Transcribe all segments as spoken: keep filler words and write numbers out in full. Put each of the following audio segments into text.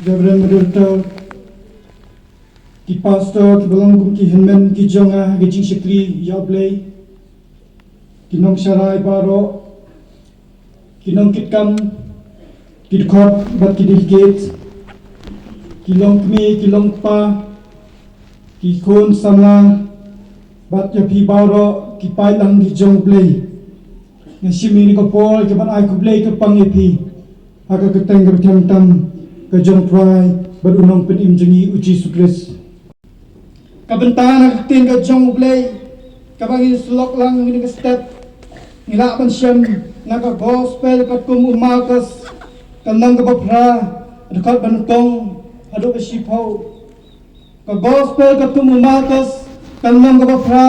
Reverend Moderator, ki pastor, ki ba long kum ki hynmen ki jong nga ha ka jingshakri ïa U Blei, ki nongsharai baroh, ki nongkitkam, ki dkhot bad ki delegate, ki longkmie, ki longkpa, ki khun samla, bad ïa phi baroh ki paidlang ki jong U Blei. Nga shim ïa kane ka por ka ban ai khublei kyrpang ïa phi ha ka kyrteng kaba thiang tam ka jong U Trai bad U Nongpynim jong ngi U Jisu Khrist. Ka bynta na ka ktien ka jong U Blei kaba ngi syllok lang ngi ka step, ngi lah ban shem na ka gospel katkum u Markus, ka lynnong kaba phra, dkhot ba nyngkong haduh ba shiphew. Ka gospel katkum u Markus, ka lynnong kaba phra,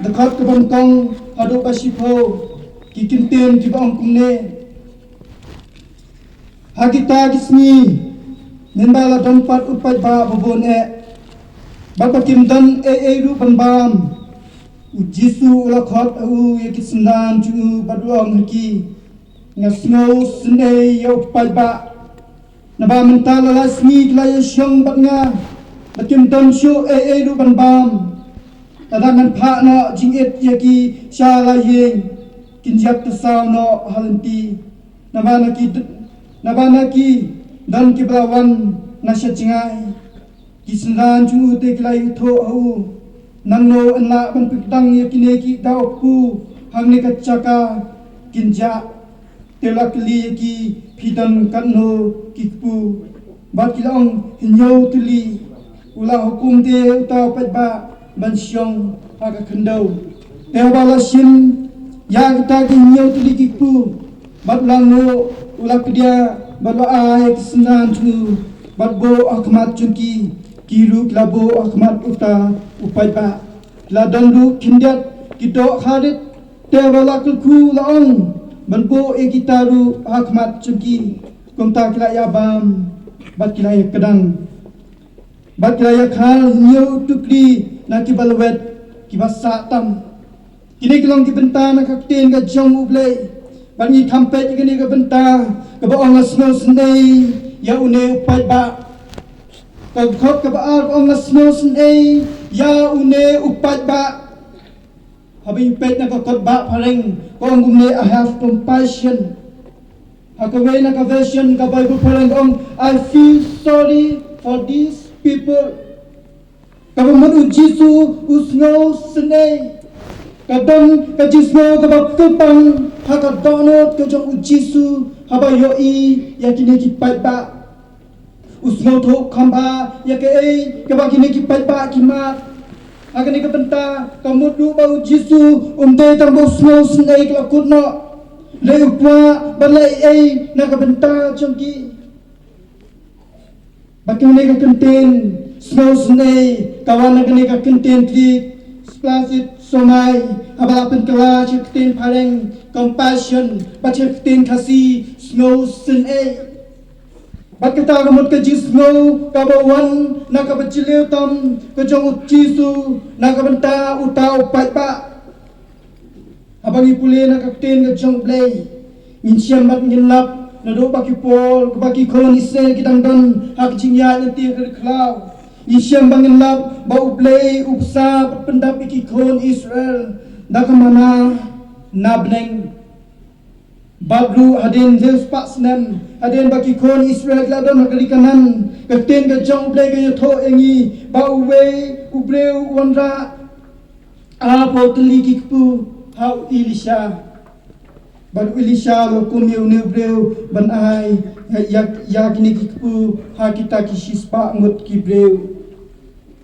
dkhot kaba nyngkong haduh ba shiphew. Ki kyntien kiba ong kumne: Ha kita ki sngi, mynba la don pat u paidbah ba bun eh, bad ba kim don ei ei ruh ban bam, U Jisu u la khot ha u ïa ki synran jong u bad u ong ha ki: Nga sngewsynei ïa u paidbah, naba mynta la lai sngi ki la ïashong bad nga, bad kim don shuh ei ei ruh ban bam. Lada ngan phah noh jingit ïa ki sha la ïing, kin ïap tyrsaw noh ha lynti. Naba na ki, naba na ki don kiba la wan na sha jngai. Ki synran jong u te ki la ïathuh ha u: Nangno yn lah ban pynkdang ïa kine ki daw kpu hangne ka jaka? Kin jah. Te u la kylli ïa ki: Phi don katno ki kpu? Bad ki la ong: Hynñiew tylli. U la hukum te uta u paidbah ban shong ha ka khyndew. Te haba u la shim ïa kita ki hynñiew tylli ki kpu, bad u la nguh, u la kdiah, bad u la ai ïa ki synran jong u, bad buh ha khmat jong ki, ki ruh ki la buh ha khmat uta u paidbah. Ki la don ruh khyndiat ki doh kharit. Te haba u la kyrkhu u la ong ban buh ïa kita ruh ha khmat jong ki. Kumta ki la ïa bam bad ki la ïa kdang, bad ki la ïa khar hynñiew tukri na kiba lwet, kiba sah tam. Kine ki long ki bynta na ka ktien ka jong U Blei. Bad ngi kham peit ïa kane ka bynta kaba ong: Nga sngewsynei ïa une u paidbah. Ka dkhot kaba ar ka ong: Nga sngewsynei ïa une u paidbah. Haba ngi peit na ka kot ba phareng ka ong kumne: I have compassion. Ha kawei na ka version ka Bible phareng ka ong: I feel sorry for these people. Kaba mut U Jisu u sngewsynei. Ka don ka jingsngew kaba kyrpang ha ka dohnud ka jong U Jisu haba ïohi ïa kine ki paidbah. U sngewthuh kham bha ïa kaei kaba kine ki paidbah ki mad. Ha kane ka bynta ka mut ruh ba U Jisu um dei tang ba u sngewsynei ka la kut noh, hynrei u kwah ban leh ei ei na ka bynta jong ki. Ba kane ka kyntien sngewsynei ka wan na kane ka kyntien Grik, splasizomai, haba la pynkylla sha ka ktien phareng compassion, bad sha ka ktien Khasi sngewsynei. Bad kata ka mut ka jingsngew kaba wan na kaba jylliew tam ka jong U Jisu na ka bynta uta u paidbah. Haba ngi pule na ka ktien ka jong U Blei, ngin shem bad ngin lap naduh ba ki por kaba ki khun Israel ki dang don ha ka jingïaid lynti ha ka ri khlaw. Ngin shem bad ngin lap ba U Blei u bsa bad pyndap ïa ki khun Israel da ka manna na bneng. Bad ruh hadien hynriew spah snem hadien ba ki khun Israel ki la don ha ka ri Kanaan, ka ktien ka jong U Blei ka ïathuh ïa ngi ba uwei u briew u wanrah arphew tylli ki kpu ha u Elisha. Bad u Elisha u la hukum ïa une u briew ban ai ïa, ïa kine ki kpu ha kita ki shispah ngut ki briew.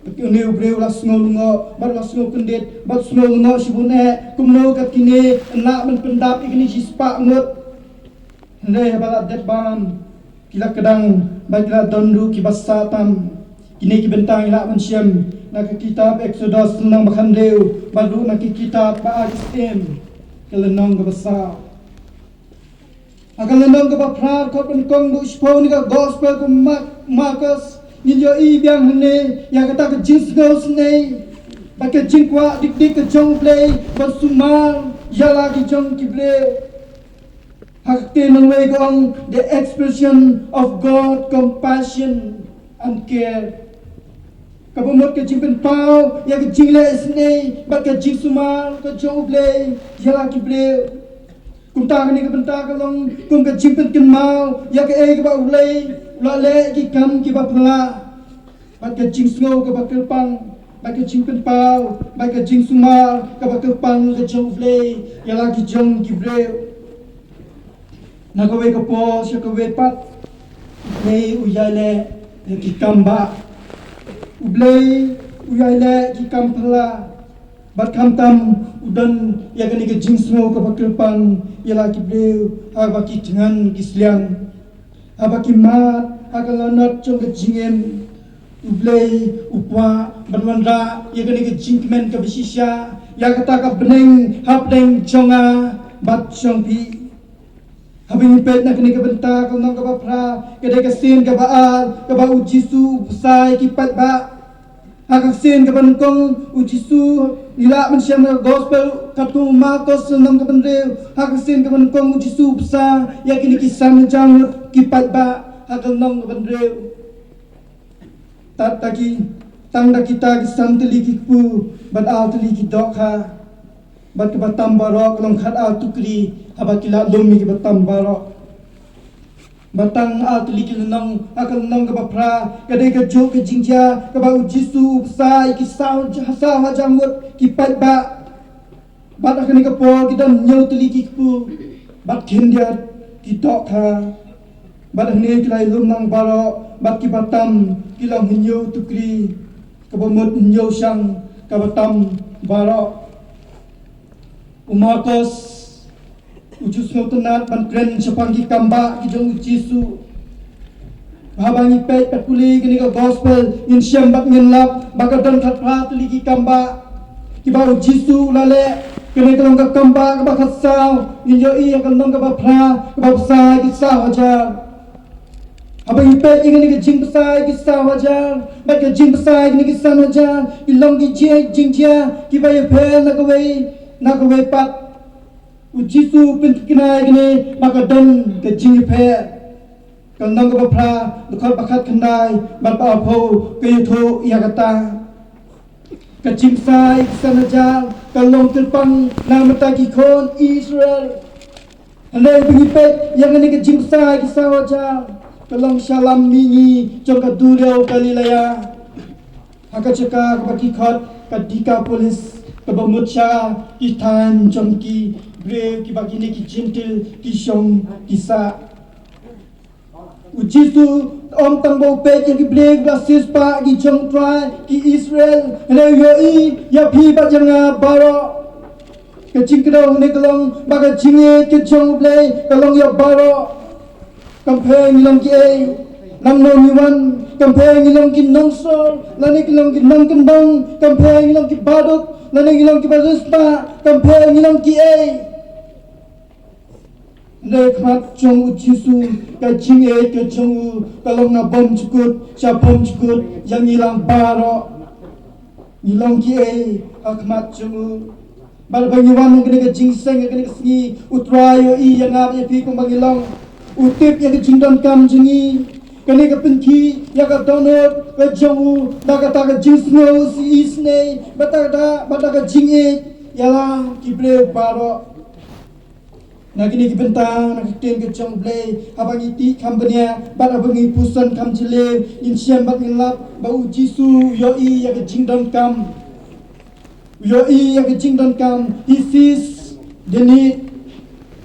Une u briew u la sngew lyngngoh bad u la sngew kyndit bad u sngew lyngngoh shibun eh, kumno kat kine yn lah ban pyndap ïa kine shispah ngut. Hynrei haba la dep bam, ki la kdang bad ki la don ruh kiba sah tam. Kine ki bynta ngi lah ban shem na ka kitab Exodus lynnong ba khathynriew bad ruh na ka kitab Ba Ar Ki Syiem, ka lynnong kaba saw. Ha ka lynnong kaba phra, dkhot ba nyngkong haduh shiphew na ka gospel ka Mark, Markus, ngin ïohi biang hangne ïa kata ka jingsngewsynei bad ka jingkwah dik dik ka jong U Blei ban sumar ïa la ki jong ki briew. Ha ka ktien nongwei ka ong, the expression of God compassion and care. Kaba mut ka jingpynpaw ïa ka jingleh isynei bad ka jingsumar ka jong U Blei ïa la ki briew. Kumta kane ka bynta ka long kum ka jingpynkynmaw ïa kaei kaba U Blei u la leh, ki kam kiba phylla, bad ka jingsngew kaba kyrpang, bad ka jingpynpaw, bad ka jingsumar kaba kyrpang ka jong U Blei ïa la ki jong ki briew. Na kawei ka por sha kawei pat, U Blei u ïai leh ïa ki kam bah. U Blei u ïai leh ki kam phylla. Bad khamtam u don ïa kane ka jingsngew kaba kyrpang ïa la ki briew haba ki thngan ki sliang, haba ki mad ha ka lanot jong ka jingim. U Blei u kwah ban wanrah ïa kane ka jingkmen kaba shisha ïa kata ka bneng hapdeng jong nga bad jong phi. Haba ngi peit na kane ka bynta ka lynnong kaba phra, ka dei ka sien kaba ar kaba U Jisu u bsa ïa ki paidbah. Ha ka sien kaba nyngkong U Jisu, ngi lah ban shem na ka gospel katkum u Markos lynnong kaba hynriew. Ha ka sien kaba nyngkong U Jisu u bsa ïa kine ki san hajar ngut ki paidbah ha ka lynnong kaba hynriew. Tad da ki, tang da kita ki san tylli ki kpu bad ar tylli ki dohkha. Bad kiba tam baroh ka long khat ar tukri, haba ki la lum ïa kiba tam baroh. Bad tang ar tylli ki lynnong, ha ka lynnong kaba phra, ka dei kajuh ka jingjia kaba U Jisu u bsa ïa ki saw, saw hajar ngut ki paidbah. Bad ha kane ka por ki don hynñiew tylli ki kpu bad khyndiat ki dohkha. Bad hangne ki la ïalum lang baroh bad kiba tam ki long hynñiew tukri, kaba mut hynñiew shang kaba tam baroh. U Markos u ju sngewtynnat ban kren shaphang ki kam bah ki jong U Jisu. Haba ngi peit bad pule kane ka gospel, ngin shem bad ngin lap ba ka don khatphra tylli ki kam bah kiba U Jisu u la leh. Kane ka long ka kam bah kaba khatsaw, ngin ïohi ïa ka lynnong kaba phra, kaba bsa ïa ki saw hajar. Haba ngi peit ïa kane ka jingbsa ïa ki saw hajar bad ka jingbsa ïa kane ki san hajar, ki long ki jia, jingjia kiba ïapher na kawei na kawei pat. U Jisu u pynthikna ïa kine ba ka don ka jingïapher. Ka lynnong kaba phra, dkhot ba khatkhyndai bad ba arphew ka ïathuh ïa kata. Ka jingbsa ïa ki san hajar ka long kyrpang na ka bynta ki khun Israel. Hynrei ba ngi peit ïa kane ka jingbsa ïa ki saw hajar, ka long shalam mihngi jong ka duriaw Galilea. Ha ka jaka kaba ki khot ka Dekapolis, kaba mut sha ki thaiñ jong ki briew kiba kine ki Jentil ki shong ki sah. U Jisu um tang ba u peit ïa ki briew kiba siewspah ki jong U Trai, ki Israel, hynrei u ïohi ïa phi bad ïa nga baroh. Ka jingkdew hangne ka long ba ka jingïeit ka jong U Blei ka long ïa baroh. Kam pher ngi long kiei, nangno ngi wan, kam pher ngi long ki nongsor lane ki long ki nongkyndong, kam pher ngi long ki baduk lane ngi long kiba riewspah, kam pher ngi long kiei. Hynrei ha khmat jong U Jisu, ka jingïeit ka jong u ka long na bymjukut sha bymjukut ïa ngi lang baroh. Ngi long kiei ha khmat jong u. Bad haba ngi wan ha kane ka jingïaseng, ha kane ka sngi, U Trai u ïohi ïa nga bad ïa phi kumba ngi long. U tip ïa ka jingdonkam jong ngi. Kane ka pynkhih ïa ka dohnud ka jong u da kata ka jingsngew isynei, bad da, bad da ka jingïeit ïa la ki briew baroh. Na kine ki bynta, na ka ktien ka jong U Blei, haba ngi tih kham bniah bad haba ngi puson kham jylliew, ngin shem bad ngin lap ba U Jisu u ïohi ïa ka jingdonkam. U ïohi ïa ka jingdonkam, he sees the need.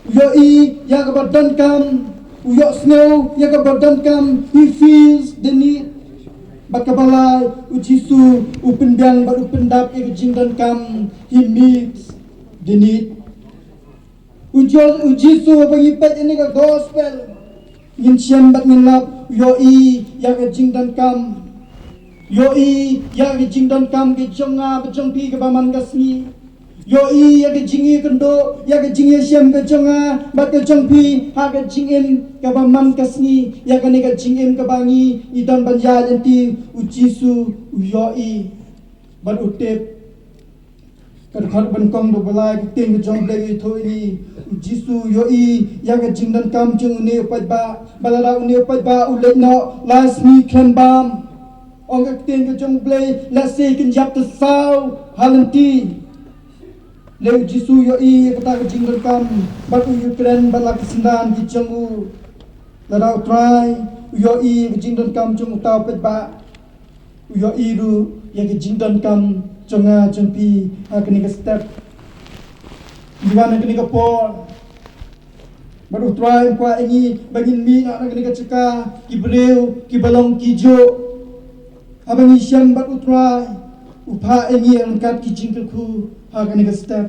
U ïohi ïa kaba donkam, u ïohsngew ïa kaba donkam, he feels the need. Bad kaba lai, U Jisu u pynbiang bad u pyndap ïa ka jingdonkam, he meets the need. U Jo-, U Jisu, haba ngi peit ïa kane ka gospel, ngin shem bad ngin lap, u ïohi ïa ka jingdonkam. U ïohi ïa ka jingdonkam ka jong nga bad jong phi kaba man ka sngi. U ïohi ïa ka jingïakynduh, ïa ka jingïashem ka jong nga bad ka jong phi ha ka jingim kaba man ka sngi, ïa kane ka jingim kaba ngi, ngi don ban ïaid lynti. U Jisu u ïohi bad u tip. Ka dkhot ba nyngkong, dkhot ba lai, ka ktien ka jong U Blei ka ïathuh ïa ngi, U Jisu u ïohi ïa ka jingdonkam jong une u paidbah, ba lada une u paidbah u leit noh lai sngi khlem bam, ong ka ktien ka jong U Blei, lehse kin ïap ta saw ha lynti. Lei U Jisu u ïohi ïa kata ka jingdonkam bad u ïakren bad la ki synran ki jong u. Lada U Trai u ïohi ïa ka jingdonkam jong uta u paidbah, u ïohi ruh ïa ka jingdonkam jong nga jong phi ha kane ka step. Ngi wan ha kane ka por, bad U Trai u kwah ïa ngi ba ngin mih na kane ka jaka, ki briew kiba long kijuh. Haba ngi shem bad U Trai, u phah ïa ngi ryngkat ki jingkyrkhu ha kane ka step.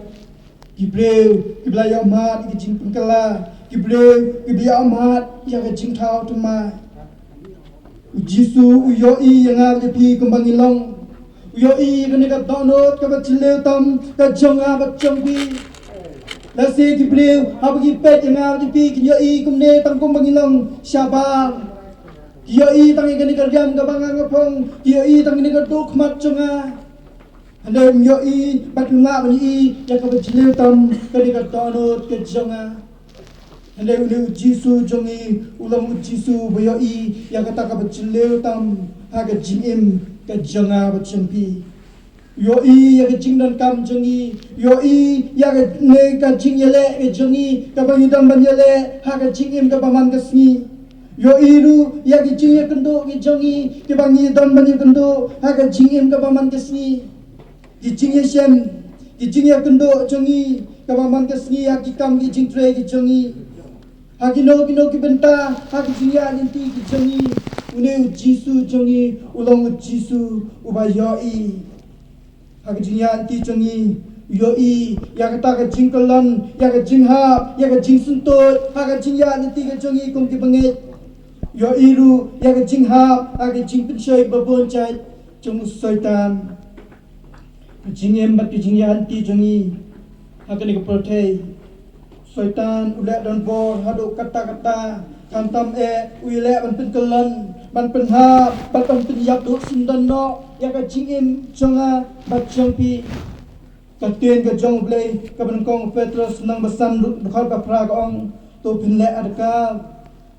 Ki briew kiba la ïohmad ïa ka jingpynkylla, ki briew kiba la ïohmad ïa ka jingthaw thymmai. U Jisu u ïohi ïa nga bad ïa phi kumba ngi long. U ïohi ïa kane ka dohnud kaba jylliew tam ka jong nga bad jong phi. Lehse ki briew haba ki peit ïa nga bad ïa phi kin ïohi kumne tang kumba ngi long shabar. Ki ïohi tang ïa kane ka riam kaba nga nga phong, ki ïohi tang ïa kane ka duh khmat jong nga. Hynrei ym ïohi bad ym lah ban ïohi ïa kaba jylliew tam kane ka dohnud ka jong nga. Hynrei une U Jisu jong ngi u long U Jisu ba ïohi ïa kata kaba jylliew tam ha ka jingim ka jong nga bad jong phi. U ïohi ïa ka jingdonkam jong ngi, u ïohi ïa kane ka jingïaleh ka jong ngi kaba ngi don ban ïaleh ha ka jingim kaba man ka sngi. U ïohi ruh ïa ki jingïakynduh ki jong ngi kiba ngi don ban ïakynduh ha ka jingim kaba man ka sngi. Ki jingïashem, ki jingïakynduh jong ngi kaba man ka sngi ha ki kam ki jingtrei ki jong ngi. Ha kino kino ki bynta ha ki jingïaid lynti ki jong ngi, une U Jisu jong ngi u long U Jisu uba ïohi. Ha ki jingïaid lynti jong ngi, u ïohi ïa kata ka jingkyllon, ïa ka jinghap, ïa ka jingsyntuid ha ka jingïaid lynti ka jong ngi kum ki bangeit. U ïohi ruh ïa ka jinghap ha ka jingpynshoi ba bun jait jong u Soitan. Ka jingim bad ka jingïaid lynti jong ngi ha kane ka pyrthei, Soitan u leh donbor haduh katta katta, khamtam eh u ïaleh ban pynkyllon, ban pynhap bad ban pynïap duh syndon noh ïa ka jingim jong nga bad jong phi. Ka ktien ka jong U Blei kaba nyngkong Petros lynnong ba san, dkhot ba phra ka ong, to phin leh adkal,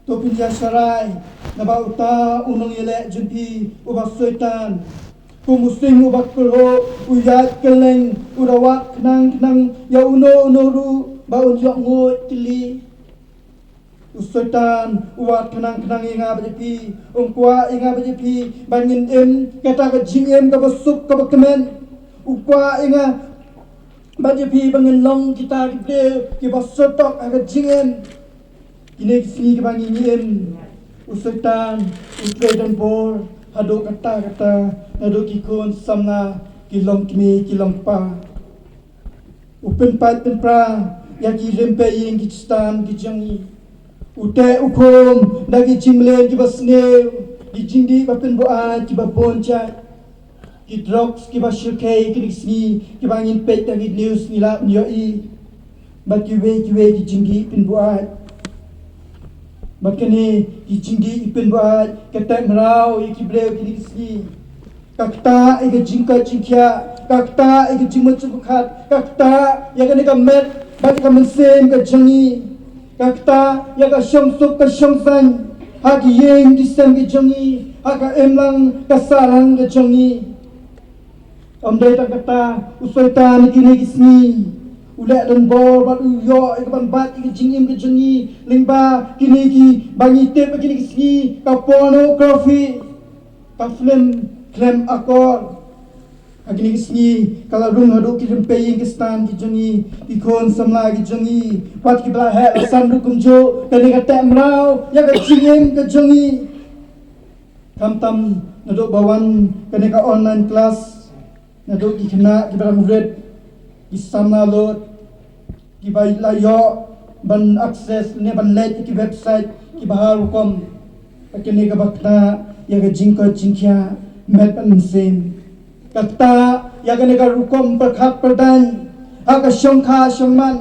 to phin ïasharai, naba uta u nongïaleh jong phi uba Soitan, kum u sing uba kyrhuh, u ïaid kylleng, u da wad khnang khnang ïa uno uno ruh ba un ïoh nguid tylli. U Soitan u wad khnang khnang ïa nga bad ïa phi, um kwah ïa nga bad ïa phi ba ngin im kata ka jingim kaba suk kaba kmen. U kwah ïa nga bad ïa phi ba ngin long kita ki briew kiba sotok ha ka jingim. Kine ki sngi kiba ngi im, u Soitan u trei donbor haduh katta katta, naduh ki khun samla ki long kmie ki long kpa. U pynpait pynpra ïa ki rympei ïing ki Khristan ki jong ngi. U teh u khum da ki jingmlien kiba sniew, ki jingdih ba pynbuaid kiba bun jait. Ki drugs kiba shyrkhei kine ki sngi kiba ngin peit da ki news ngi lah ban ïohi. Bad kiwei kiwei ki jingdih pynbuaid. Bad kine ki jingdih pynbuaid ka teh mraw ïa ki briew kine ki sngi. Ka ktah ïa ka jingkoit jingkhiah, ka ktah ïa ka jingmut jingpyrkhat, ka ktah ïa kane ka met bad ka mynsiem ka jong ngi. Ka ktah ïa ka shongsuk ka shongsaiñ ha ki ïing ki sem ki jong ngi, ha ka imlang ka sahlang ka jong ngi. Ym dei tang kata, u Soitan ha kine ki sngi u leh donbor bad u ïoh ïa ka ban bat ïa ka jingim ka jong ngi lyngba kine kiba ngi tip ha kine ki sngi ka pornography, ka film khlem akor. Ha kine ki sngi ka la rung haduh ki rympei ïing ki Khristan ki jong ngi, ki khun samla ki jong ngi, wat kiba la heh la san ruh kumjuh, kane ka teh mraw ïa ka jingim ka jong ngi. Khamtam naduh ba wan kane ka online class, naduh ki khynnah kiba dang rit, ki samla lut, kiba la ïoh ban access ne ban leit ki website kiba har rukom. Kane kaba kynnoh ïa ka jingkoit jingkhiah met bad mynsiem. Ka ktah ïa kane ka rukom pyrkhat pyrdaiñ ha ka shongkha shongman.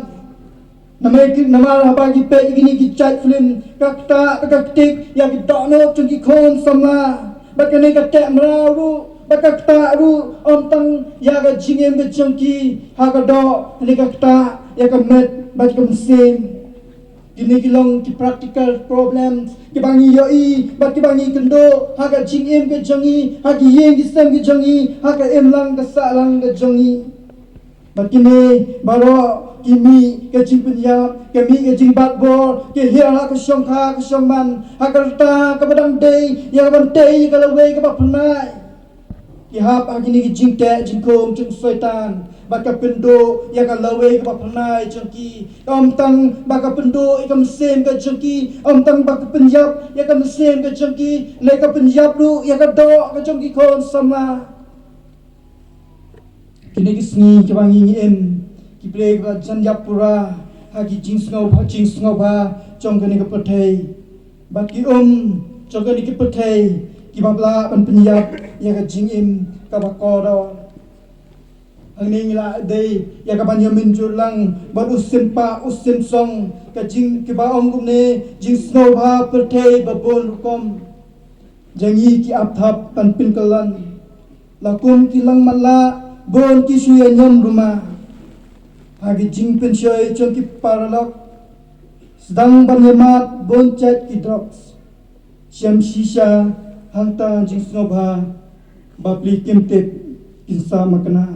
Namar ki, namar haba ngi peit ïa kine ki jait film, ka ktah ka ktik ïa ki dohnud jong ki khun samla. Bad kane ka teh mraw ruh Ka ktah ruh ym tang ïa ka jingim ka jong ki ha ka doh, hynrei ka ktah ïa ka met bad ka mynsiem. Kine ki long ki practical problems kiba ngi ïohi bad kiba ngi kynduh ha ka jingim ka jong ngi, ha ki ïing ki sem ki jong ngi, ha ka imlang ka sahlang ka jong ngi. Bad kine baroh ki mih ka jingpynïap, ki mih ka jingbat bor, ki hiar ha ka shongkha ka shongman, ha ka rta kaba dang dei ïa ka ban tei ïa ka lawei kaba pynai. Ki hap ha kine ki jingteh jingkhum jong Soitan bad ka pynduh ïa ka lawei kaba pynai jong ki. Ym tang ba ka pynduh ïa ka mynsiem ka jong ki, ym tang ba ka pynïap ïa ka mynsiem ka jong ki, hynrei ka pynïap ruh ïa ka doh ka jong ki khun samla. Kine ki sngi kiba ngi im, ki briew kiba jan ïap pura ha ki jingsngewbha, jingsngewbha jong kane ka pyrthei. Bad ki um jong kane ka pyrthei kiba lah ban pynïap ïa ka jingim kaba kordor. Hangne ngi la dei ïa ka ban ïa mynjur lang bad u sympa u symsong ka jing kiba ong kumne, jingsngewbha pyrthei ba bun rukom. Jong ngi ki ap thap ban pynkylla, la kum ki lang matlah bun ki shu ïa ñiom ruma. Ha ki jingpynshoi jong ki paralok, sdang ban ïa mad bun jait ki drugs. Shem shisha hangta jingsngewbha, bapli kim tip kin sa makna.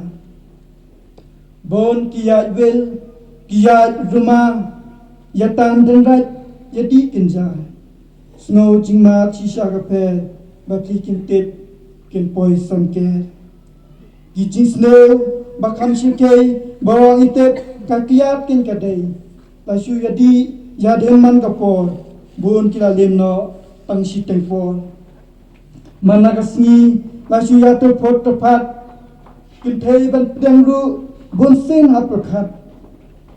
Bun ki ïaid wil, ki ïaid ruma, ïa tang dynrap, ïa dih kynja. Sngew jingmad shisha ka pher, bapli kim tip kin poi samker. Ki jingsniew ba kham shyrkhei, ba ong ïa tip ka kiad kin ka dei. La shu ïa dih ïa dei man ka por, bun ki la lem noh tang shiteng por. Man la ka sngi la shu ïa tyrphot tyrphat, kynthei ban pdiang ruh bun sien ha pyrkhat.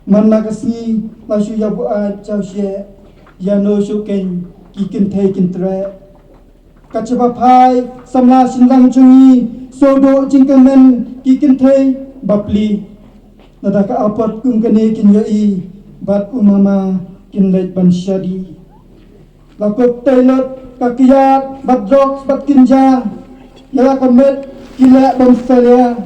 Man la ka sngi la shu ïa buaid jaw sheh, ïa no shu keiñ ki kynthei kin treh. Ka jubab phai samla shynrang jong ngi, shu duh jingkyrmen ki kynthei bapli. Lada ka apot kum kane kin ïohi bad u mama kin leit ban shadi. La kup tei lut ka kiad bad drugs bad kynja, ïa la ka met ki leh bym salia.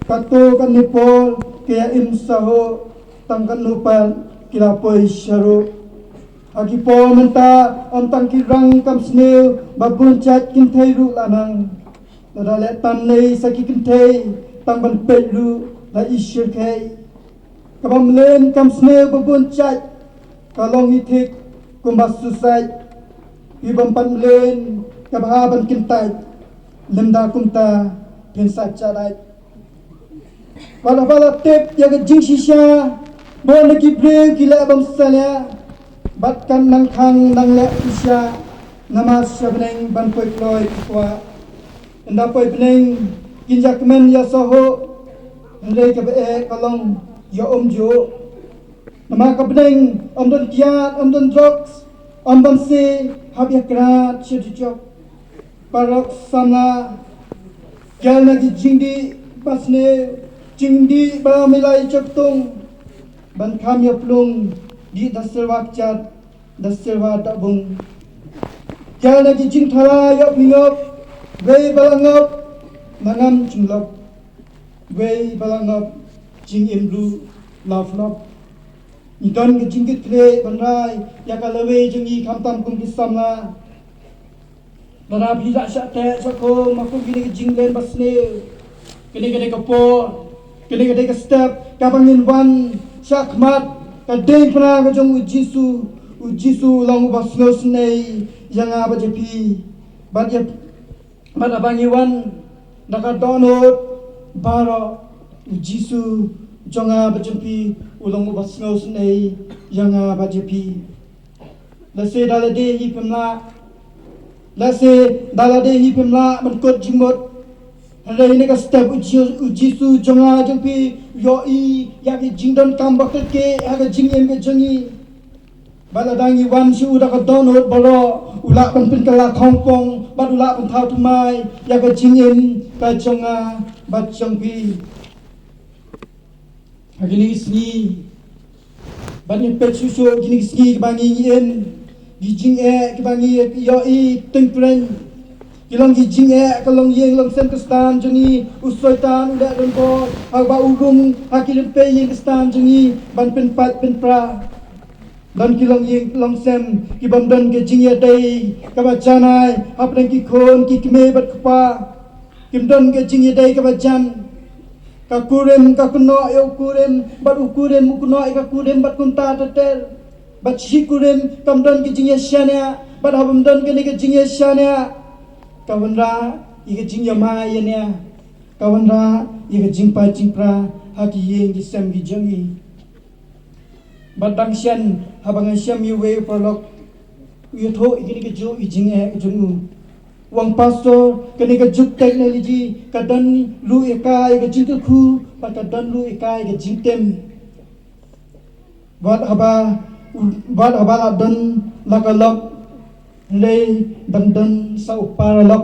Katto katne por ki ïa im sahuh, tang katno pat ki la poi sharuh. Ha ki por mynta ym tang ki rang kam sniew, ba bun jait kynthei ruh la nang. Lada leh tam lei sa ki kynthei, tang ban peit ruh la i shyrkhei. Kaba mlien kam sniew ba bun jait, ka long hi thik kumba suicide. Phi bym pat mlien ka bha ban kyntait, lymda kumta phin sa jarai. Wat haba la tip ïa ka jingshisha, bun na ki briew ki leh bym salia, bad kan nang khang nang leh shisha, namar sha bneng ban poi kloi ki kwah. Ynda poi bneng kin ïa kmen ïa sahuh, hynrei kaba eh ka long ïa um juh. Namar ka bneng ym don kiad, ym don drugs, ym ban se, hap ïa krat sha jujok. Paralok samla, kiar na ki jingdih ba sniew, jingdih ba milai jok tung, ban kham ïa plung, dih da syrwa kjat, da syrwa dahbung. Kiar na ki jingthala ïoh phi ngop, wei ba la ngop, ma ngam jinglop. Wei ba la ngop, jingim ruh la flop. Ngi don ka jingkit khlieh ban rai ïa ka lawei jong ngi khamtam kum ki samla. Lada phi la shah teh shah khum ha kum kine ki jinglen ba sniew, kane ka dei ka por, kane ka dei ka step kaba ngin wan shah khmat ka diengphna ka jong u Jisu. U Jisu u long uba sngewsynei ïa nga bad ïa phi. Bad ïa Bad haba ngi wan da ka dohnud baroh, u Jisu jong nga bad jong phi u long uba sngewsynei ïa nga bad ïa phi. Lehse da lade hi phim lah, lehse da lade hi phim lah ban kut jingmut, hynrei ha kane ka step u Ji-, u Jisu jong nga jong phi u ïohi ïa ki jingdonkam ba kyrkieh ha ka jingim ka jong ngi. Bad lada ngi wan sha u da ka dohnud baroh, u lah ban pynkylla khongpong bad u lah ban thaw thymmai ïa ka jingim ka jong nga bad jong phi. Ha kine ki sngi, bad ngi peit shuh shuh kine ki sngi kiba ngi im, ki jingeh kiba ngi ïohi tyngkreiñ. Ki long ki jingeh, ka long ïing long sem Khristan jong ngi, u Soitan u leh don bor, haba u rung ha ki rympei ïing Khristan jong ngi ban pynpait pynpra. Don ki long ïing long sem ki bym don ka jingïadei kaba janai hapdeng ki khun ki kmie bad kpa. Kim don ka jingïadei kaba jan. Ka kurim ka kynnoh ïa u kurim, bad u kurim u kynnoh ïa ka kurim, bad kumta ter ter. Bad shi kurim kam don ka jingïashaniah, bad haba ym don kane ka jingïashaniah, ka wanrah ïa ka jingïamai ïania, ka wanrah ïa ka jingpait jingpra ha ki ïing ki sem ki jong ngi. Bad dang shen haba ngan shem ïa uwei u paralok u ïathuh ïa kine kajuh ki jingeh ka jong u. U ong, Pastor, kane ka juk technology ka don ruh ïa ka ïa ka jingkyrkhu, bad ka don ruh ïa ka ïa ka jingtim. Wat haba, wat haba la don la ka lok, lei dang don sa u paralok.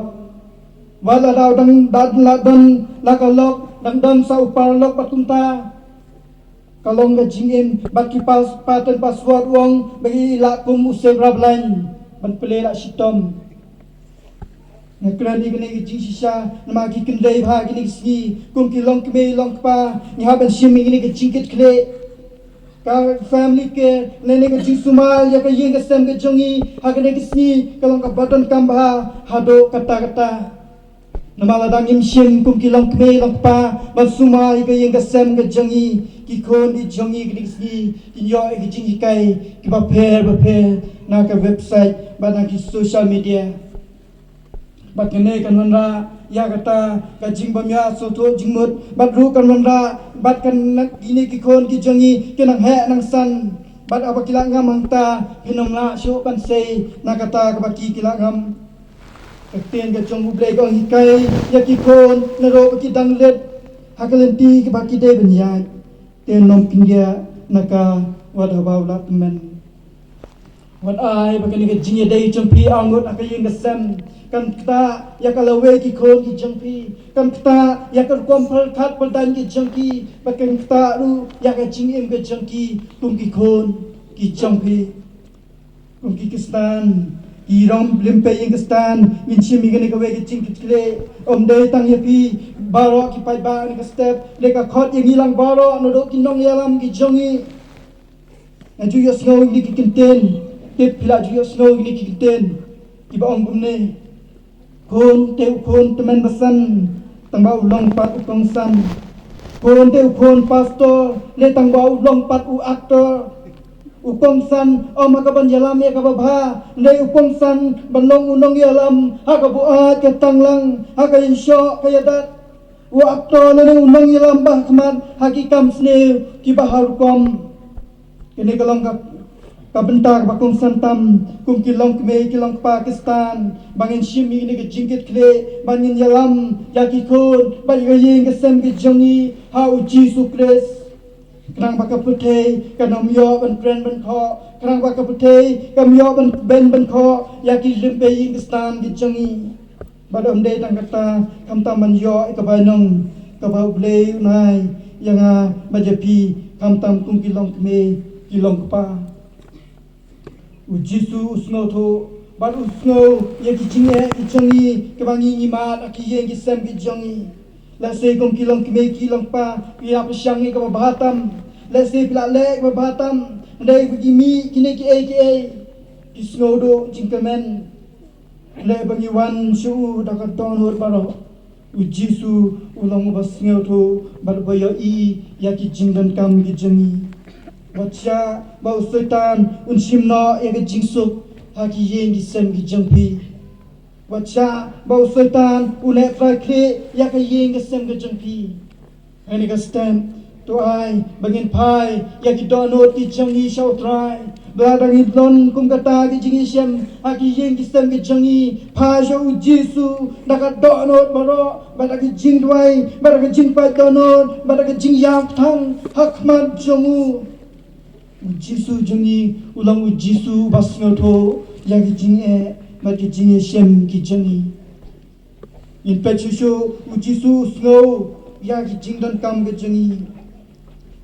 Wat la dang dang la don la ka lok, dang don sa u paralok, bad kumta ka long ka jingim, bad ki pas pattern password u ong ba ki lah kum u Save Rabline ban plie lah shitom. Nga kren ïa kane ka jingshisha namar ki kyndei bha kine ki sngi, kum ki long kmie long kpa ngi hap ban shim ïa kine ka jingkitkhlieh. Ka family care lane ka jingsumar ïa ka ïing ka sem ka jong ngi ha kane ka sngi ka long kaba donkam bha haduh katta katta. Namar lada ngim shim kum ki long kmie long kpa ban sumar ïa ka ïing ka sem ka jong ngi, ki khun ki jong ngi kine ki sngi kin ïoh ïa ki jinghikai kiba pher ba pher na ka website bad na ki social media. Bad kane kan wanrah ïa kata ka jingbymïasngewthuh jingmut, bad ruh kan wanrah bad kan na kine ki khun ki jong ngi ki nang heh nang san. Bad haba ki la ngam hangta, phin ym lah shuh ban sei na kata kaba ki ki la ngam. Ka ktien ka jong U Blei ka ong, hikai ïa ki khun naduh ba ki dang rit ha ka lynti kaba ki dei ban ïaid, te ym nym pyndiah na ka wat haba u la tymmen. Wat ai ba kane ka jingïadei jong phi arngut ha ka ïing ka sem kan ktah ïa ka lawei ki khun ki jong phi, kan ktah ïa ka rukom pyrkhat pyrdaiñ ki jong ki, bad kan ktah ruh ïa ka jingim ka jong ki kum ki khun ki jong phi. Kum ki Khristan, ki rong rympei ïing Khristan, ngin shim ïa kane kawei ka jingkitkhlieh. Ym dei tang ïa phi baroh ki paidbah ha kane ka step, lei ka khot ïa ngi lang baroh naduh ki nongïalam ki jong ngi. Nga ju ïohsngew ïa ki kyntien, tip phi la ju ïohsngew ïa ki kyntien kiba ong kumne. Khun te u khun tymmen basan, tang ba u long pat u kongsan. Khun te u khun pastor, lei tang ba u long pat u actor. U kongsan ym ha kaban ïalam ïa kaba bha, lei u kongsan ban long u nongïalam ha ka buaid ka tanglang, ha ka ïashoh ka ïadat. U actor lane u nongïalam ba ha khmat ha ki kam sniew kiba ha rukom. Kane ka long ka, ka bynta kaba kongsan tam kum ki long kmie ki long kpa Khristan, ba ngin shim ïa kane ka jingkitkhlieh, ba ngin ïalam ïa ki khun bad ïa ka ïing ka sem ka jong ngi ha U Jisu Khrist. Khnang ba ka pyrthei kan ym ïoh ban kren ban khoh, khnang ba ka pyrthei kan ym ïoh ban kben ban khoh ïa ki rympei ïing Khristan ki jong ngi. Bad ym dei tang kata, khamtam ban ïoh ïa ka bainong kaba U Blei un ai ïa nga bad ïa phi, khamtam kum ki long kmie ki long kpa. U Jisu u sngewthuh bad u sngew ïa ki jingeh ki jong ngi kiba ngi ngi mad ha ki ïing ki sem ki jong ngi. Lehse kum ki long kmie ki long kpa phi la pyrshang ïa kaba bha tam, lehse phi la leh kaba bha tam, hynrei ba ki mih kine kiei kiei, ki sngew duh jingkmen. Leh ba ngi wan sha u da ka dohnud baroh. U Jisu u long uba sngewthuh bad uba ïohi ïa ki jingdonkam ki jong ngi. Wat shah ba u Soitan un shim noh ïa ka jingsuk ha ki ïing ki sem ki jong phi. Wat shah ba u Soitan un leh trai khlieh ïa ka ïing ka sem ka jong phi. Kane ka step, to ai ba ngin phai ïa ki dohnud ki jong ngi sha U Trai. Ba lada ngi don kum kata ki jingïashem ha ki ïing ki sem ki jong ngi, phai sha U Jisu da ka dohnud baroh, bad da ka jingduwai, bad da ka jingpait dohnud, bad da ka jingïap thang ha khmat jong u. U Jisu jong ngi u long U Jisu uba sngewthuh ïa ki jingeh bad ki jingïashem ki jong ngi. Ngin peit shuh shuh, U Jisu u sngew ïa ki jingdonkam ki jong ngi.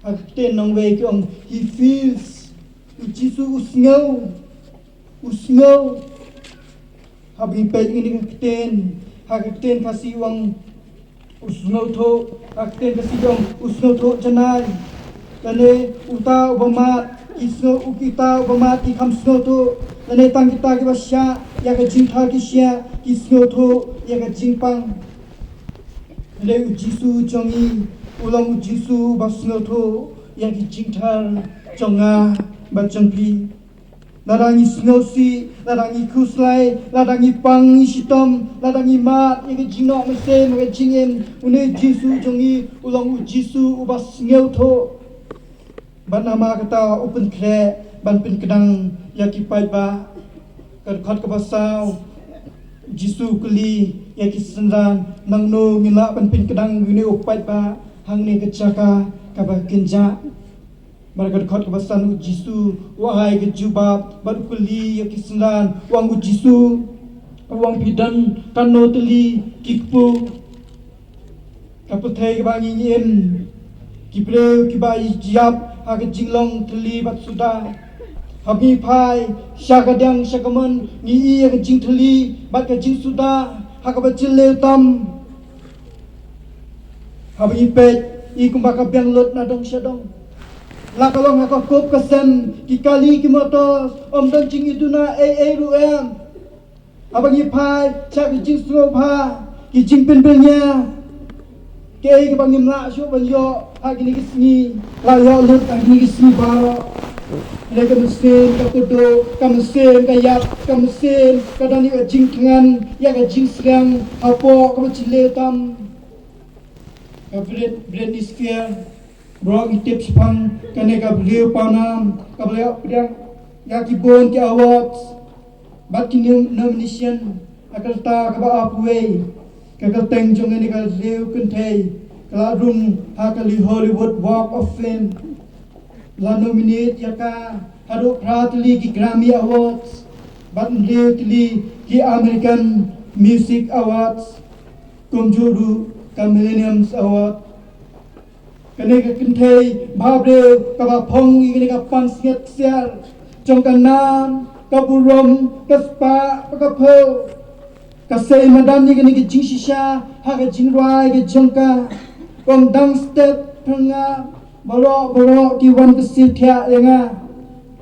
Ha ka ktien nongwei ki ong, he feels. U Jisu u sngew. U sngew. Haba ngi peit ïa kane ka ktien, ha ka ktien Khasi u ong u sngewthuh, ha ka ktien Khasi u ong u sngewthuh janai. Lane uta uba mad ki sngew, uta uba mad ki kham sngewthuh. Lane tang kita kiba shah ïa ka jingthar ki shah ki sngewthuh ïa ka jingpang. Lane u Jisu jong ngi u long u Jisu uba sngewthuh ïa ki jingthar jong nga bad jong phi. Lada ngi sngewsih, lada ngi khuslai, lada ngi pang, ngi shitom, lada ngi mad ïa ka jingnoh mynsiem, ïa ka jingim, une u Jisu jong ngi u long u Jisu uba sngewthuh. Bad namar kata u pynkhreh ban pynkdang ïa ki paidbah. Ka dkhot kaba saw, u Jisu u kylli ïa ki synran, nangno ngin lah ban pynkdang ïa une u paidbah hangne ka jaka kaba kynjah. Bad ka dkhot kaba san, u Jisu u ai ka jubab bad u kylli ïa ki synran, u ong u Jisu, u ong, phi don katno tylli ki kpu? Ka pyrthei kaba ngi im, ki briew kiba ïap ha ka jinglong thylli bad suda. Haba ngi phai sha ka diang sha ka mon, ngi ïohi ïa ka jingthylli bad ka jingsuda ha kaba jylliew tam. Haba ngi peit, i kumba ka biang lut na dong sha dong. La ka long ha ka kup ka sem, ki kali ki motor, ym don jingïaduna ei ei ruh em. Haba ngi phai sha ki jingsngewbha, ki jingpynbeit nia, kaei kaba ngim lah shuh ban ïoh ha kine ki sngi, la ïoh lut ha kine ki sngi baroh. Hynrei ka mynsiem ka kutduh, ka mynsiem ka ïap, ka mynsiem ka don ïa ka jingthngan, ïa ka jingsliang hapoh kaba jylliew tam. Ka Brit-, Britney Spears, baroh ngi tip shaphang kane ka briew pawnam kaba la ïoh pdiang ïa ki bun ki awards bad ki nom-, nomination. Ha ka rta kaba arphew wei, ka kyrteng jong kane ka riew kynthei ka la rung ha ka Hollywood Walk of Fame. La nominate ïa ka haduh phra tylli ki Grammy Awards bad hynriew tylli ki American Music Awards, kumjuh ruh ka Millennium Award. Kane ka kynthei bhabriew kaba phong ïa kane ka pansngiat ksiar jong ka nam, ka burom, ka spah bad ka phew. Ka sei madan ïa kane ka jingshisha ha ka jingrwai ka jong ka. Ka ong dang step pyrngab, baroh baroh ki wan kyrsiew thiah ïa nga.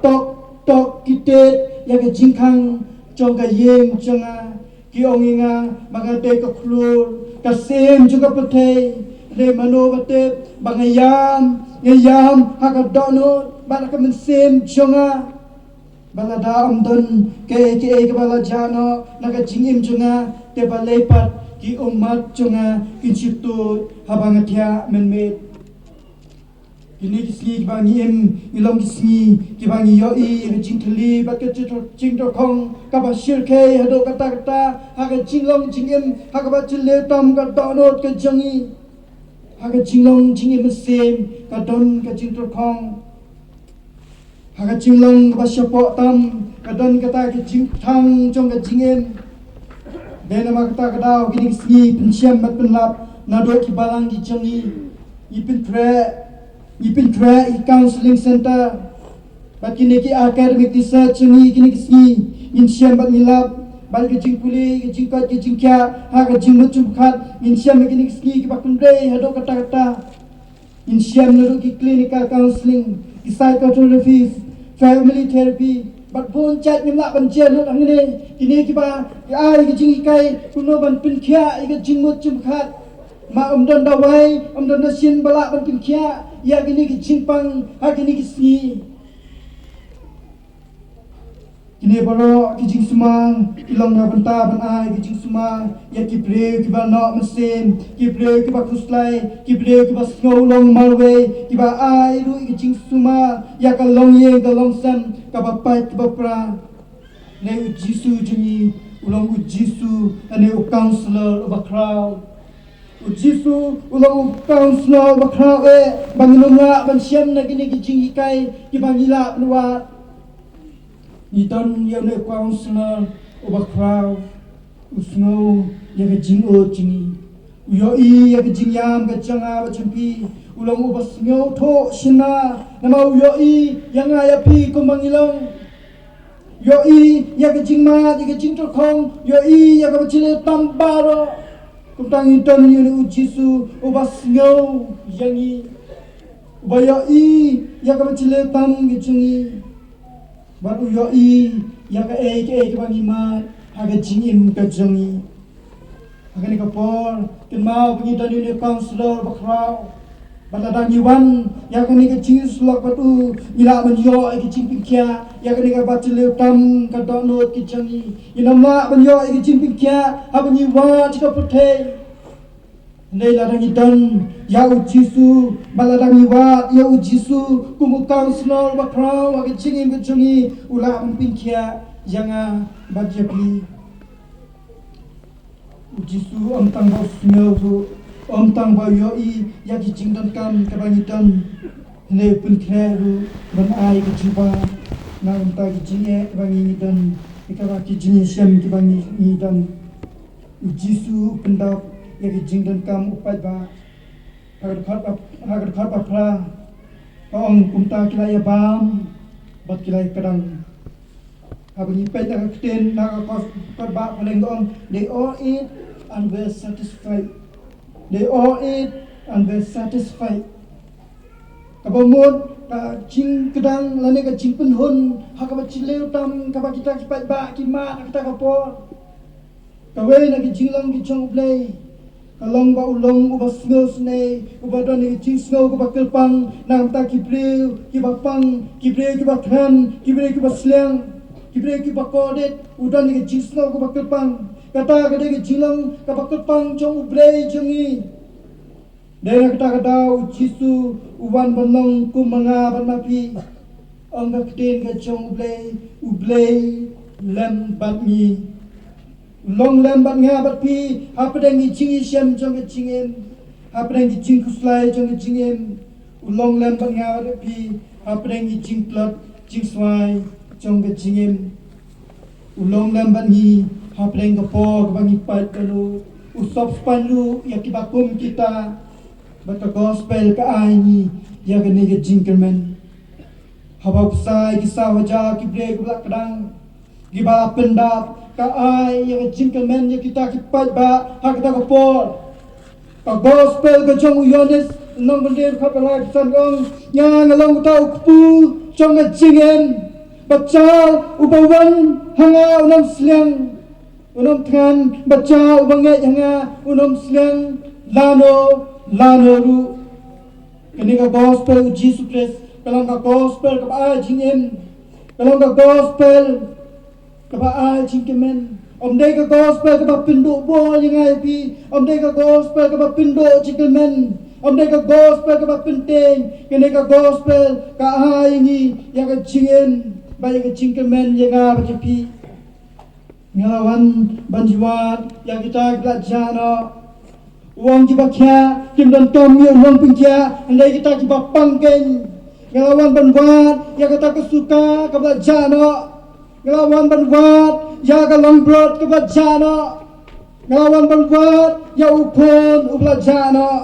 Tok tok ki tied ïa ka jingkhang jong ka ïing jong nga. Ki ong ïa nga ba nga dei ka khlur ka syiem jong ka pyrthei. Dei mano ba tip ba nga ïam, nga ïam ha ka dohnud bad ha ka mynsiem jong nga. Ba lada ym don kaei kaei kaba la jah noh na ka jingim jong nga, te balei pat ki ummat jong nga kin shu tuid haba nga thiah mynmiet. Kine ki sngi kiba ngi im, ngi long ki sngi kiba ngi ïohi ïa ka jingthylli bad ka jingtyrkhong kaba shyrkhei haduh katta katta ha ka jinglong jingim, ha kaba jylliew tam ka dohnud ka jong ngi. Ha ka jinglong jingim mynsiem ka don ka jingtyrkhong. Ha ka jinglong kaba shapoh tam ka don kata ka jingthang jong ka jingim. Dei namar kata ka daw kine ki sngi pynshem bad pynlap naduh ki balang ki jong ngi. Ngi pynkhreh, ngi pynkhreh ïa ki counselling center. Bad kine ki academic research jong ngi kine ki sngi ngin shem bad ngi lap bad ka jingpule, ka jingkoit, ka jingkhiah ha ka jingmut jingpyrkhat. Ngin shem ïa kine ki sngi kiba kynrei haduh katta katta. Ngin shem naduh ki clinical counselling, ki psychotherapy, family therapy, bad bun jait ngim lah ban jia lut hangne. Kine kiba ki ai ka jinghikai kumno ban pynkhiah ïa ka jingmut jingpyrkhat. Ma ym don dawai, ym don dashin ba lah ban pynkhiah ïa kine ki jingpang ha kine ki sngi. Kine baroh ki jingsumar ki long na bynta ban ai ki jingsumar ïa ki briew kiba noh mynsiem, ki briew kiba khuslai, ki briew kiba sngew long marwei, kiba ai ruh ki jingsumar ïa ka longïing ka longsem, kaba pait kaba pra. Lane u Jisu jong ngi u long u Jisu lane u counselor uba khraw. U Jisu u long u counselor uba khraw eh, ba ngin ym lah ban shem na kine ki jinghikai kiba ngi lah ban wad. Ngi don ïa une u counselor uba khraw, u sngew ïa ka jingud jong ngi. U ïohi ïa ka jingïam ka jong nga bad jong phi. U long uba sngewthuh shynna namar u ïohi ïa nga ïa phi kumba ngi long. Ïohi ïa ka jingmad, ïa ka jingtyrkhong, ïohi ïa kaba jylliew tam baroh. Kumta ngi don ïa une u Jisu uba sngew ïa ngi, uba ïohi ïa kaba jylliew tam ka jong ngi, bad u ïohi ïa kaei kaei kaba ngi mad ha ka jingim ka jong ngi. Ha kane ka por, kynmaw ba ngi don ïa une u counselor bakhraw. Bad lada ngi wan ïa kane ka jingïasyllok bad u, ngi lah ban ïoh ïa ka jingpynkhiah ïa kane kaba jylliew tam ka dohnud ka jong ngi. Ngim lah ban ïoh ïa ka jingpynkhiah haba ngi wad sha ka pyrthei. Hynrei lada ngi don ïa u Jisu, bad lada ngi wad ïa u Jisu kum u counselor bakhraw ha ka jingim ka jong ngi, u lah ban pynkhiah ïa nga bad ïa phi. U Jisu ym tang ba u sngew ruh, ym tang ba u ïohi ïa ki jingdonkam kiba ngi don, hynrei u pynkhreh ruh ban ai ka jubab na ka bynta ki jingeh kiba ngi ngi don, ïa kaba ki jingïashem kiba ngi ngi don. U Jisu u pyndap ïa ki jingdonkam u paidbah. Ha ka dkhot ba, ha ka dkhot ba phra ka ong, kumta ki la ïabam bad ki la ïakdang. Haba ngi peit na ka ktien, na ka kot, kot ba phareng ka ong, they all ate and were satisfied. They all ate and were satisfied. Kaba mut ka jingkdang lane ka jingpynhun ha kaba jylliew tam kaba kita ki paidbah ki mad ha kata ka por. Kawei na ki jinglong ki jong U Blei ka long ba u long uba sngewsynei, uba don ïa ki jingsngew kiba kyrpang na ka bynta ki briew kiba pang, ki briew kiba thngan, ki briew kiba sliang, ki briew kiba kordit. U don ïa ki jingsngew kiba kyrpang. Kata ka dei ka jinglong kaba kyrpang jong U Blei jong ngi. Dei na kata ka daw u Jisu u wan ban long kum ma nga bad ma phi. Ong ka ktien ka jong U Blei, U Blei lem bad ngi. U long lem bad nga bad phi hapdeng ki jingïashem jong ka jingim, hapdeng ki jingkhuslai jong ka jingim. U long lem bad nga bad phi hapdeng ki jingtlot jingswai jong ka jingim. U long lem bad ngi hapdeng ka por kaba ngi pait bad u. U sop spah ruh ïa kiba kum kita. Bad ka gospel ka ai ngi ïa kane ka jingkyrmen. Haba u bsa ïa ki saw hajar ki briew kiba la kdang, kiba la pyndap, ka ai ïa ka jingkyrmen ïa kita ki paidbah ha kata ka por. Ka gospel ka jong u Ïoannis, lynnong ba hynriew, dkhot ba lai ba san ka ong, nga nga long uta u kpu jong ka jingim. Bad jia uba wan ha nga un ym sliang, un ym thngan, bad jia uba ngeit ha nga un ym sliang lano lano ruh. Kane ka gospel u Jisu Khrist ka long ka gospel kaba ai jingim. Ka long ka gospel kaba ai jingkyrmen. Ym dei ka gospel kaba pynduh bor ïa nga ïa phi. Ym dei ka gospel kaba pynduh jingkyrmen. Ym dei ka gospel kaba pyntieng. Kane ka gospel ka ai ïa ngi ïa ka jingim bad ïa ka jingkyrmen ïa nga bad ïa phi. Nga la wan ban ïa wad ïa kita kiba la jah noh. U ong kiba khiah kim donkam ïa u nongpynkhiah, hynrei kita kiba pang kein. Nga la wan ban wad ïa kata ka suka kaba la jah noh. Nga la wan ban wad ïa ka langbrot kaba la jah noh. Nga la wan ban wad ïa u khun uba la jah noh.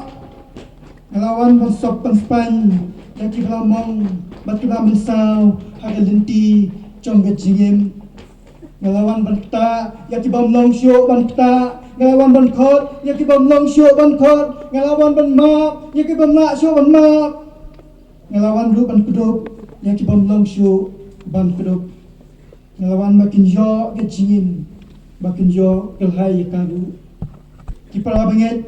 Nga la wan ban sop ban spaiñ ïa kiba la mong bad kiba la mynsaw ha ka lynti jong ka jingim. Nga la wan ban ktah ïa ki bym long shuh ban ktah. Nga la wan ban khot ïa ki bym long shuh ban khot. Nga la wan ban map ïa ki bym lah shuh ban map. Nga la wan ruh ban kdup ïa ki bym long shuh ban kdup. Nga la wan ba kin ïoh ka jingim, ba kin ïoh ka lhai ïa ka ruh. Ki para bangeit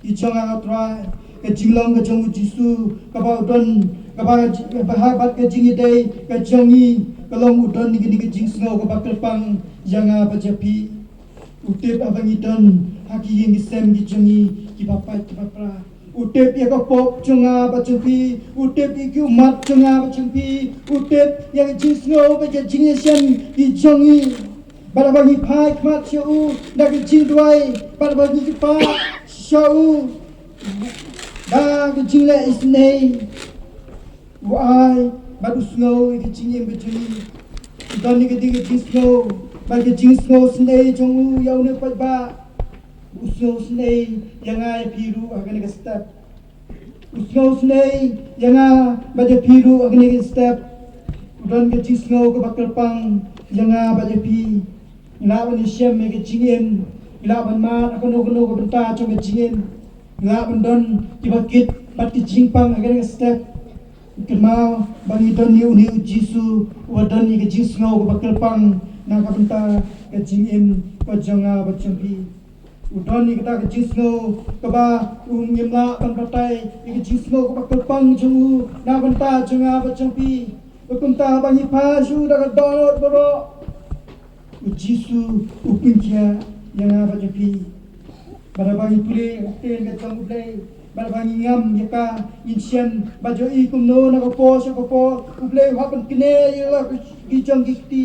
ki jong nga, nga trai, ka jinglong ka jong u Jisu kaba u don, kaba, kaba ha bad ka jingïadei ka jong ngi, ka long u don ïa kane ka jingsngew kaba kyrpang ïa nga bad ïa phi. U tip haba ngi don ha ki ïing ki sem ki jong ngi kiba pait kiba pra. U tip ïa ka pop jong nga bad jong phi. U tip ïa ki ummat jong nga bad jong phi. U tip ïa ka jingsngew bad ka jingïashem ki jong ngi. Bad haba ngi phai khmat sha u da ka jingduwai, bad haba ngi kyrpad sha u da ka jingleh isynei, u ai bad u sngew ïa ka jingim ka jong ngi. U don ïa ka ding ka jingsngew bad ka jingsngew synei jong u ïa une u paidbah. U sngew synei ïa nga ïa phi ruh ha kane ka step. U sngew synei ïa nga bad ïa phi ruh ha kane ka step. U don ka jingsngew kaba kyrpang Ïa nga bad ïa phi, ngi lah ban ïashem ïa ka jingim, ngi lah ban mad ha kano kano ka bynta jong ka jingim, ngi lah ban don kiba kit bad ki jingpang ha kane ka step. Kynmaw ba ngi don ïa une u Jisu uba don ïa ka jingsngew kaba kyrpang na ka bynta ka jingim ka jong nga bad jong phi. U don ïa kata ka jingsngew kaba u ngim lah ban batai ïa ka jingsngew kaba kyrpang jong u na ka bynta jong nga bad jong phi. Ba kumta ba ngi phai sha u da ka dohnud baroh, u Jisu u pynkhiah ïa nga bad ïa phi. Bad haba ngi pule ïa ka ktien ka jong U Blei, bad haba ngi ngam ïa ka, ngin shem ba ïohi kumno na ka por sha ka por U Blei u hap ban kynnoh ïa la ki jong ki kti.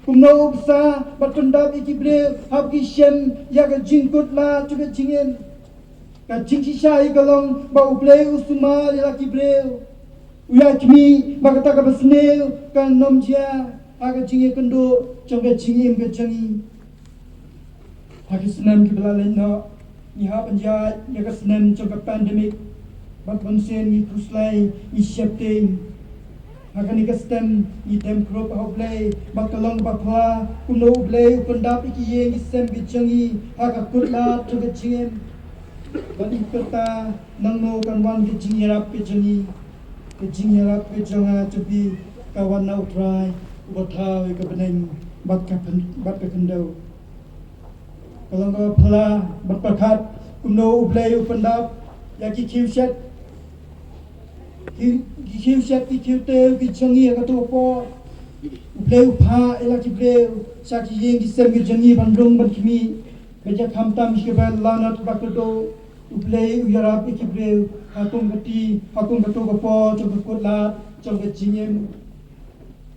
Kumno u bsa bad pyndap ïa ki briew haba ki shem ïa ka jingkut lad jong ka jingim. Ka jingshisha hi ka long ba U Blei u sumar ïa la ki briew. U ïakhmih ba kata kaba sniew kan ym jia ha ka jingïakynduh jong ka jingim ka jong ngi. Ha ki snem kiba la leit noh, ngi hap ban ïaid ïa ka snem jong ka pandemic. Bad bun sien ngi khuslai, ngi sheptieng. Ha kane ka snem ngi dem krup ha U Blei bad ka long kaba phylla kumno U Blei u pyndap ïa ki ïing ki sem ki jong ngi ha ka kut lad jong ka jingim. Bad ngi kyrta nangno kan wan ka jingïarap ka jong ngi. Ka jingïarap ka jong nga jong phi ka wan na U Trai uba thaw ïa ka bneng bad ka pyn-, bad ka khyndew. Ka long kaba phylla bad pyrkhat kumno U Blei u pyndap ïa ki khiew shet, ki, ki khiew shet ki khiew tew ki jong ngi ha kato ka por. U Blei u phah ïa la ki briew sha ki ïing ki sem ki jong ngi ban rung ban khmih. Bad ïa khamtam ki ba lanot ba kyrduh, U Blei u ïarap ïa ki briew ha kum kati, ha kum kato ka por jong ka kut lad jong ka jingim.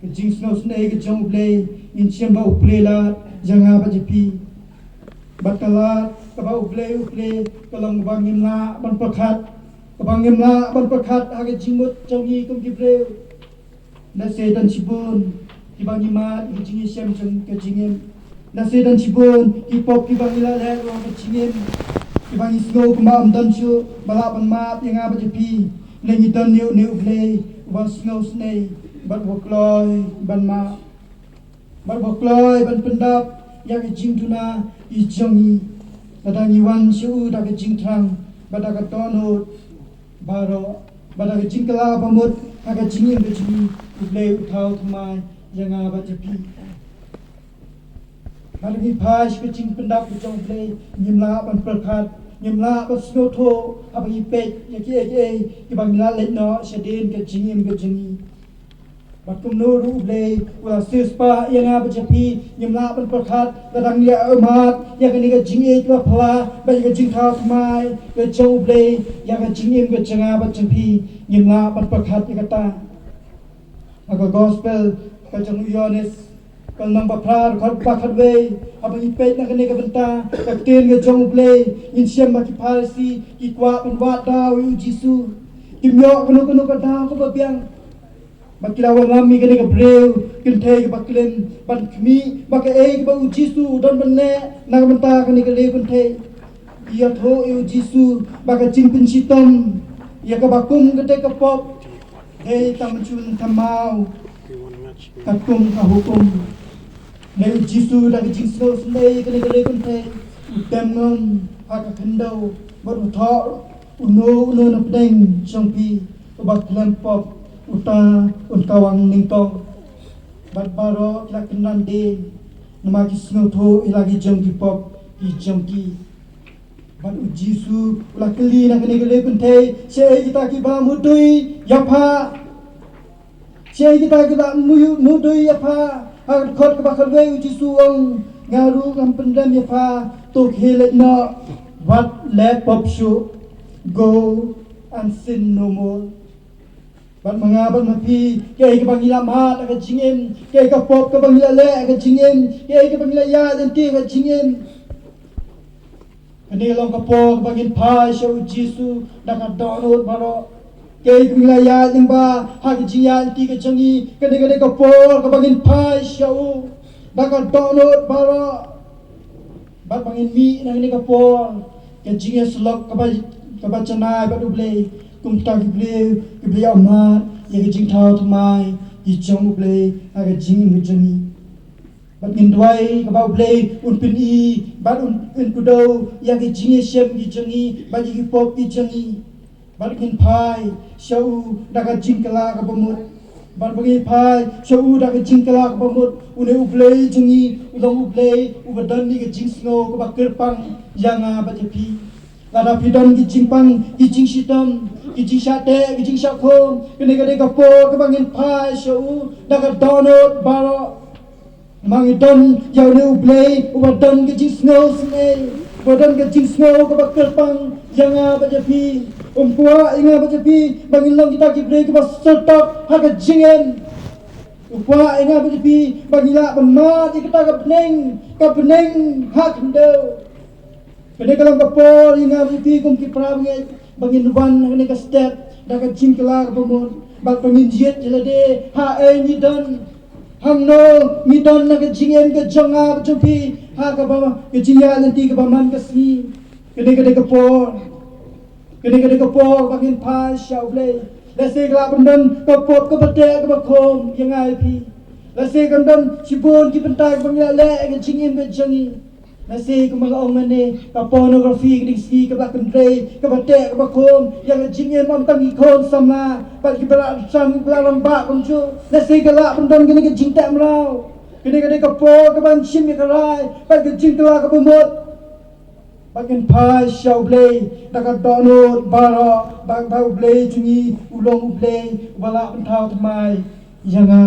Ka jingsngewsynei ka jong U Blei ngin shem ba u plie lad ïa nga bad ïa phi. Bad ka lad kaba U Blei u plie ka long kaba ngim lah ban pyrkhat, kaba ngim lah ban pyrkhat ha ka jingmut jong ngi kum ki briew. Lehse don shibun kiba ngi mad ïa ka jingïashem jong ka jingim. Lehse don shibun ki pop kiba ngi la leh ruh ha ka jingim, kiba ngi sngew kumba ym don shuh ba lah ban map ïa nga bad ïa phi. Lei ngi don ïa une U Blei uba sngewsynei bad uba kloi ban map, bad uba kloi ban pyndap ïa ka jingduna ki jong ngi. Lada ngi wan sha u da ka jingthrang bad da ka dohnud baroh bad da ka jingkylla bamut ha ka jingim ka jong ngi, U Blei u thaw thymmai ïa nga bad ïa phi. Bad ngi phai sha ka jingpyndap ka jong U Blei, ngim lah ban pyrkhat, ngim lah ban sngewthuh haba ngi peit ïa kiei kiei kiba ngi la leit noh shadien ka jingim ka jong ngi. Bad kumno ruh U Blei u la siewspah ïa nga bad ïa phi, ngim lah ban pyrkhat lada ngi la mad ïa kane ka jingïeit ba phylla bad ïa ka jingthaw thymmai ka jong U Blei ïa ka jingim ka jong nga bad jong phi, ngim lah ban pyrkhat ïa kata. Ha ka gospel ka jong u Ïoannis, ka lynnong ba phra, dkhot ba khatwei, haba ngi peit na kane ka bynta ka ktien ka jong U Blei, ngin shem ba ki Pharisi ki kwah ban wad daw ïa u Jisu. Kim ïoh kano kano ka daw kaba biang. Ba ki la wallam ïa kane ka briew kynthei kaba klim ban khmih ba kaei kaba u Jisu u don ban leh na ka bynta kane ka briew kynthei. Ki ïathuh ïa u Jisu ba ka jingpynshitom ïa kaba kum kata ka pop dei tang mynsiem thymmai katkum ka hukum. Dei u Jisu da ka jingsngewsynei kane ka briew kynthei u dem ngon ha ka khyndew bad u thoh, uno uno na pdeng jong phi uba khlem pop, uta un kawang nyngkong. Bad baroh ki la kynran dien namar ki sngewthuh ïa la ki jong ki pop ki jong ki. Bad u Jisu u la kylli na kane ka briew kynthei, shaei kita kiba mudui ïa pha? Shaei kita kiba mu-, mudui ïa pha? Ha ka dkhot kaba khatwei u Jisu u ong, nga ruh ngam pyndem ïa pha, to khie leit noh, wat leh pop shuh. Go and sin no more. Bad ma nga bad ma phi, kaei kaba ngi la mad ha ka jingim, kaei ka pop kaba ngi la leh ha ka jingim, kaei kaba ngi la ïaid lynti ha ka jingim, kane ka long ka por kaba ngin phai sha u Jisu da ka dohnud baroh. Kaei kaba ngi la ïaid lyngba ha ka jingïaid lynti ka jong ngi, kane ka dei ka por kaba ngin phai sha u da ka dohnud baroh. Bad ba ngin mih na kane ka por ka jingïasyllok kaba, kaba janai bad U Blei, kumta ki briew kiba ïohmad ïa ka jingthaw thymmai ki jong U Blei ha ka jingim ka jong ngi. Ngin duwai kaba U Blei un pyni bad un, un kdew ïa ki jingïashem ki jong ngi bad ïa ki pop ki jong ngi. Bad ngin phai sha u da ka jingkylla kaba mut. Bad ba ngin phai sha u da ka jingkylla kaba mut, une U Blei jong ngi u long U Blei uba don ïa ka jingsngew kaba kyrpang ïa nga bad ïa phi. Lada phi don ki jingpang, ki jingshitom, ki jingshah teh, ki jingshah khum, kane ka dei ka por kaba ngin phai sha u da ka dohnud baroh. Ma ngi don ïa une U Blei uba don ka jingsngew sngewsih, uba don ka jingsngew kaba kyrpang ïa nga bad ïa phi. Um kwah ïa nga bad ïa phi ba ngin long kita ki briew kiba syrtok ha ka jingim. Um kwah ïa nga bad ïa phi ba ngin lah ban mad ïa kata ka bneng, ka bneng ha khyndew. Kane ka long ka por ïa nga bad ïa phi kum ki para bangeit ba ngin wan ha kane ka step da ka jingkylla kaba mut, bad ba ngin jied ïa lade ha ei ngi don, hangno ngi don ha ka jingim ka jong nga bad jong phi, ha kaba ka jingïaid lynti kaba man ka sngi. Kane ka dei ka por, kane ka dei ka por ba ngin phai sha U Blei. Lehse ka lah ban don ka pop kaba teh kaba khum ïa nga ïa phi. Lehse kan don shibun ki bynta ba ngi la leh ha ka jingim ka jong ngi. Lehse kumba nga ong mynne, ka pornography ka dei ka sngi kaba la kynrei, kaba teh kaba khum ïa ka jingim ym tang ki khun samla bad kiba la thrang, kiba la rangbah kumjuh. Lehse ka lah ban don kane ka jingteh mraw. Kane ka dei ka por kaban shim ïa ka rai bad ka jingkylla kaba mut. Ba ngin phai sha U Blei da ka dohnud baroh, ba, ba U Blei jong ngi u long U Blei uba lah ban thaw thymmai ïa nga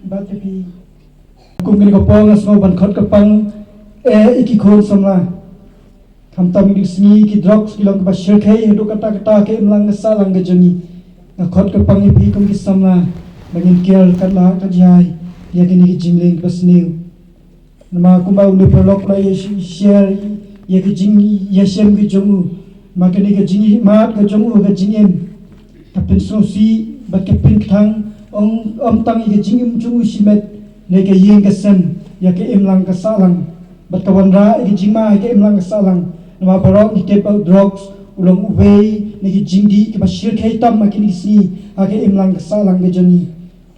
bad ïa phi. Kum kane ka por nga sngew ban khot kyrpang eh ïa ki khun samla. Khamtam ïa ki sngi ki drugs ki long kaba shyrkhei haduh katta katta ka imlang ka sahlang ka jong ngi. Nga khot kyrpang ïa phi kum ki samla ba ngin kiar katba lah katba jai ïa kine ki jingleh kiba sniew. Namar kumba une u paralok u la ïa shi-, share ïa ka jingïashem ka jong u, ma kane ka jingïaid ka jong u ha ka jingim ka pynsngewsih bad ka pynkthang ym, ym tang ïa ka jingim jong u shimet ne ka ïing ka sem, ïa ka imlang ka sahlang, bad ka wanrah ïa ka jingma ha ka imlang ka sahlang. Namar baroh ngi tip ba u drugs u long uwei na ki jingdih kiba shyrkhei tam ha kine ki sngi ha ka imlang ka sahlang ka jong ngi.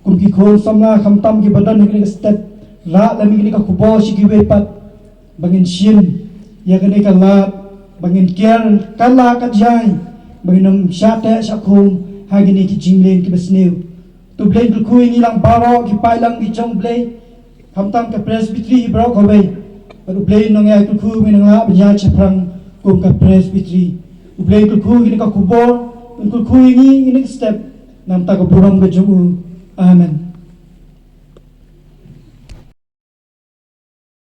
Kum ki khun samla khamtam kiba don ha kane ka step, lah lem ïa kane ka khubor sha kiwei pat, ba ngin shim ïa kane ka lad, ba ngin kiar katba lah katba jai, ba ngin ym shah teh shah khum ha kine ki jingleh kiba sniew. To U Blei un kyrkhu ïa ngi lang baroh ki paidlang ki jong U Blei, khamtam ka Presbytery hi baroh kawei. Bad U Blei un nang ïa kyrkhu ïa ngi nang lah ban ïaid shaphrang kum ka Presbytery. U Blei un kyrkhu ïa kane ka khubor, un kyrkhu ïa ngi ïa kane ka step, na ka bynta ka burom ka jong u. Amen.